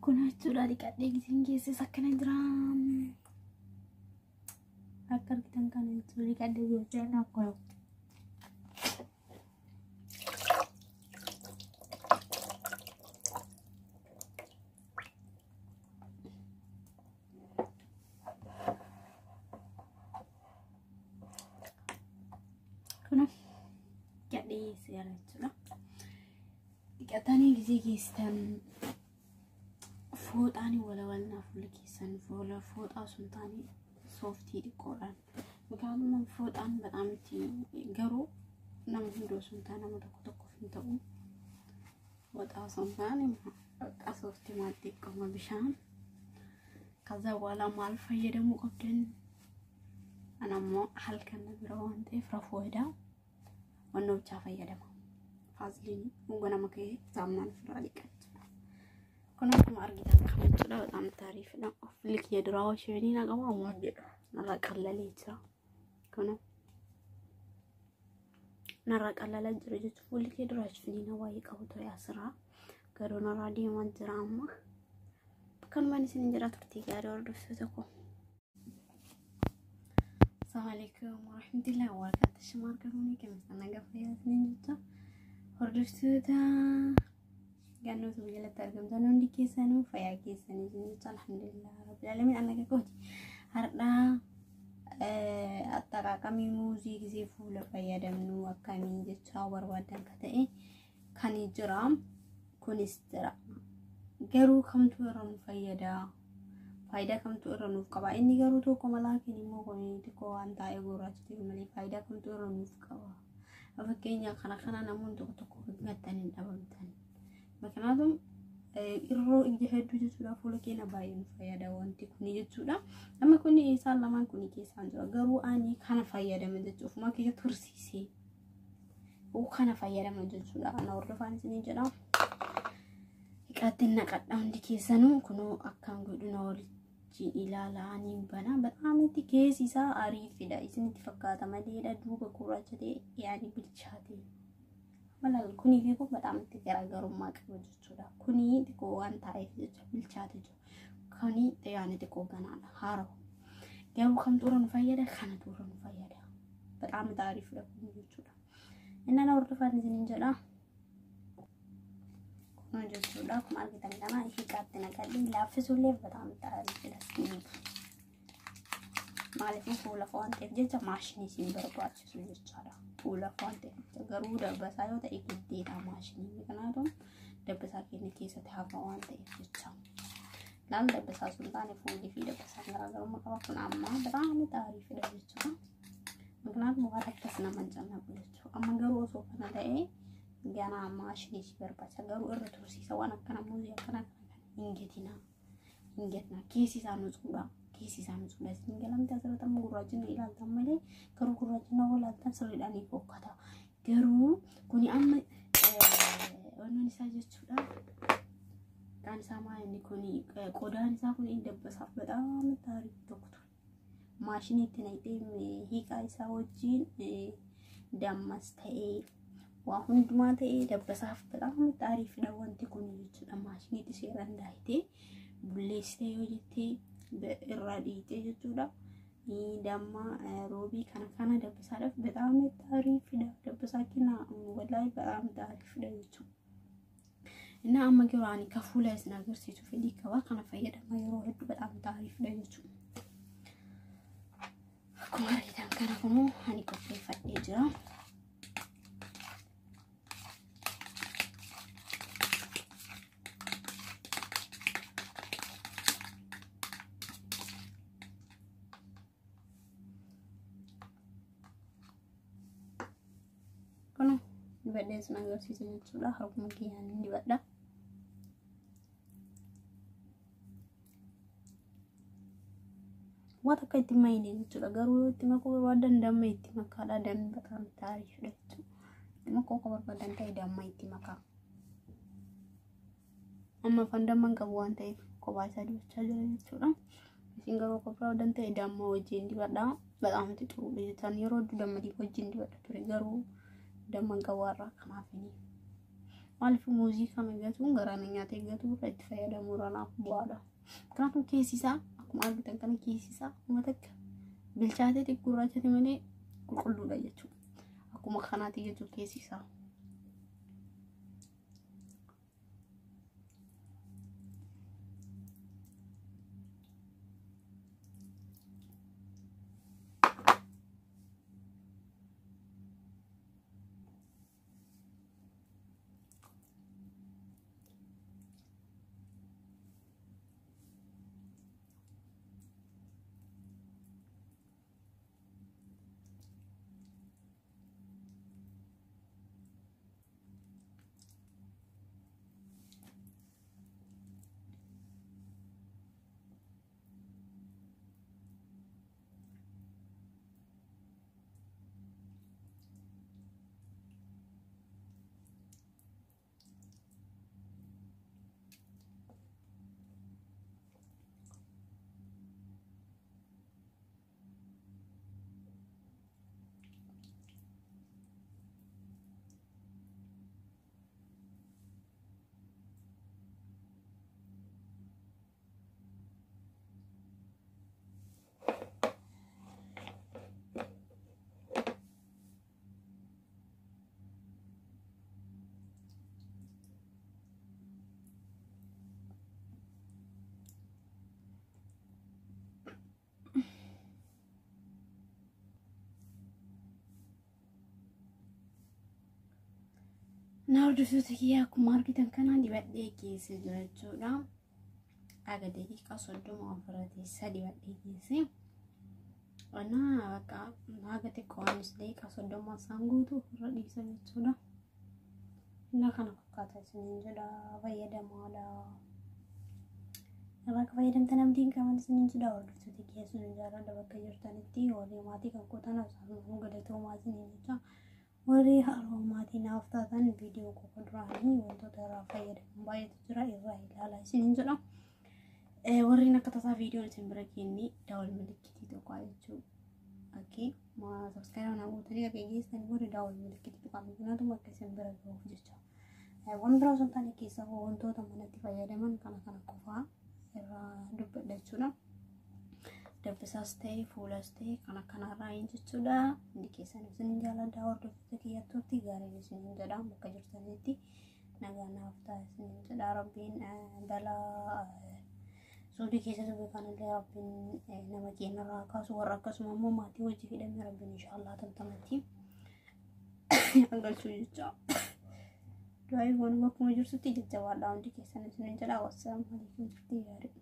Kun jechuudha dhiqadhee giseen keessas akkana jira. Akka argitan kana jechuudha dhiqadhee geesseen akkuma. Kun dhiqadhee seera jechuudha. Dhiqatanii gisee geessitan fooxaan walawalnaa fuula keessan fuula fooxaa sun taane sooftii xiqqoodhaan. Mukaanumaan fooxaan በጣም garuu nama hunda osoo hin taane nama tokko tokkoof hin ta'u. Fooxaa osoo hin taane bakka sooftii maal xiqqooma bishaan. ከዛ በኋላ maal fayyadamuu qabdan ana immoo halkan na bira waan ta'eef rafuu hedaa wannoo bichaa fayyadama. Faaziliinii ganama ka'ee saamunaan ofirraa dhiqacha. Kun akkuma argitan kana jechuudha በጣም taariifidha. Fuulli kiyya duraa isheenii na qaba ammoo jedhu narraa qallalee jira. Kun narraa qallalaa jira jechuudha. Fuulli kiyya duraa isheenii baay'ee qabu ture asirraa. Garuu narraa deemaa jira amma. Akkanumaan isin jira turtii gaarii hordoftoota koo. Assalamu alaikum warahmatullahi wabarakatuh. Shimaar kanuuni keemistana gafayyaa isiniin jecha hordoftoota gannoota jalatti argamtan hundi keessanuu fayyaa keessanii isin jecha alhamdulillah rabbil alamin annaga kooti. Har'aa አጠቃቀሚ muuzii gisee fuula fayyadamnu akkamiin jecha barbaadan ka ta'e kan jira kunis jira. Garuu kamtu irra nu fayyada? Faayidaa kamtu irra nuuf qaba? Inni garuu tokko malaakiin immoo kun xiqqoo waan taa'ee gurraacha ta'e malee faayidaa kamtu irra nuuf qaba? Fakkeenya kana kana namoonni tokko tokko gattan hin dhabamtan. ምክንያቱም irroo ija hedduu jechuudha fuula keenya baay'ee nu fayyada wanti kuni jechuudha. Amma kuni isaan lamaan kuni keessaan jira. Garuu ani kana fayyadama jechuudha. Ofuma kiyya tursiisee kana fayyadama jechuudha. Kana hordofaan isinii jedha. Dhiqaatti naqadha hundi keessanuu kunoo akkam godhu na waliin ilaalaa ni bana. በጣም itti keessi isaa ariifidha. Isinitti fakkaata maleedha duuba gurraacha ta'e yaani bilchaate. Malal kunii fi kun በጣም itti garaagarummaa qabu jechuudha. Kuni xiqqoo waan taa'eef jecha bilchaate jira. Kuni yaani xiqqoo ganaadha haarawa. Garuu kamtu irra nu fayyada? Kanatu irra nu fayyada. በጣም ariifidha kun jechuudha. Inni na hordofaan isiniin jedha. Kun jechuudha akkuma argitan kana hiiqaatti naqadhee laaffisuullee በጣም ariifidha. Maaliif fuula waan ta'eef jecha maashinii isin barbaachisu jechaadha. Fuula waan ta'eef jecha garuu dabbasaa yoo ta'e giddeedha maashinii. ምክንያቱም dabbasaa keenya keessatti hafa waan ta'eef jecha. Laal dabbasaa sun taane fuulli fi dabbasaan garaagarummaa qaba. Kun amma በጣም ariifidha jechuudha. ምክንያቱም waan akkas nama hin cannaqu jechuudha. Amma garuu osoo kana ta'ee ganaa maashinii si barbaachisa. Garuu irra tursiisa waan akkana muuzii akkana kana hin gatinaa. Hin gatinaa. Keessi isaa nutsuudha. Keessi isaa nutsuudha. Isin galamte asirratti amma gurraachina ilaaltan malee garuu gurraachina yoo ilaaltan sirriidhaan ni fokkata. Garuu kuni amma wannoon isaa jechuudha. Qaan isaa maal inni kuni qodaan isaa kun dabbasaaf በጣም taariif tokko ture. Maashinii itti naqxee hiikaa isaa wajjin dammas ta'ee waa hundumaa ta'ee dabbasaaf በጣም taariifidha wanti kun jechuudha. Maashiniitti seeraan daayitee bulleessitee yoo jettee irraa dhiitee jechuudha. Damma roobii kana kana dabbasaadhaaf በጣም taariifidha. Dabbasaa kenna wallaahi በጣም taariifidha jechuudha. እና amma garuu ani ka fuula isin agarsiisu fedhii qaba. Kana fayyadama yeroo hedduu በጣም taariifidha jechuudha. Akkuma argitan kana kunuu ani qopheeffadhee jira. Kun dibadhee isin agarsiisa jechuudha. Harkuma kiyyaan dibadha. Waan akka itti mayne jechuudha. Garuu yoo itti makuu barbaadan damma itti makaadha. Dammi በጣም taariifidha jechuudha. Itti makuu akka barbaadan ta'e damma itti makaa. Amma afaan damma hin qabu waan ta'eef kophaa isaa dibachaa jira jechuudha. Isin garuu akka barbaadan ta'e damma wajjin dibadha. በጣም itti xuruudha jechaan yeroo hedduu damma wajjin dibadha ture garuu damma hin qabu har'a kanaafini. Maaliif muuzii kana gatuun garaan nyaatee gatuu irra itti fayyadamuu irra naaf bu'aadha. Kanaafuu keessi isaa akkuma argitan kana keessi isaa akkuma takka bilchaatee gurraachate malee qulqulluudha jechuudha. Akkuma kanaati jechuudha keessi isaa. Na hordoftoota kiyyaa, akkuma argitan kana dibadhee keessa jira jechuudha. Aga daqiiqaa 30 ofirra teessa dibadhee keesse. Ana bakka haga xiqqoonis daqiiqaa 30 isaan guutuu ofirra dhiisan jechuudha. Inni kana fakkaata isiniin jedha, fayyadamaadha. Irraa akka fayyadamtan abdiin qaban isiniin jedha. Hordoftoota kiyya, isiniin jaalladha. Bakka jirtanitti warri maatii kan kootan isaan galatoomaa isiniin jecha. Warri haroo maatii naaf taatan viidiyoo qofa duraanii wantoota irraa fayyadaman baay'eetu jira, irraa ilaalaa isiniin jedha. Warreen akka tasaa viidiyoon isin bira kennee daawwal milikitii tokko jechuudha. Okay, subscribe naa gootanii akka geessanii booda daawwal milikitii tuqaa, ምክንያቱም akka isin bira gahuuf jecha. Waan biraa osoo hin taane keessa wantoota manatti fayyadaman kana kana qofaa irraa dubbadha jechuudha. Dabbisaas ta'e fuulas ta'e kana kanarraa hin jechuudha. Hundi keessan isin jaalladha. Hordoftoota kiyyattuutti gaariin isin jedha. Bakka jirtanitti nagaa naaf ta'a isin jedha. Rabbiin balaa Suudii keessatti beekanillee Rabbiin nama keenyarraa kaasu, warra akkasuma immoo maatii wajji hidhame Rabbiin inshaallah tamtamatti galchuu jecha. Du'aa goonu bakkuma jirtutti jajjabaadha hundi keessan isin jedha. Wassalaamu alaikum, turtii gaarii.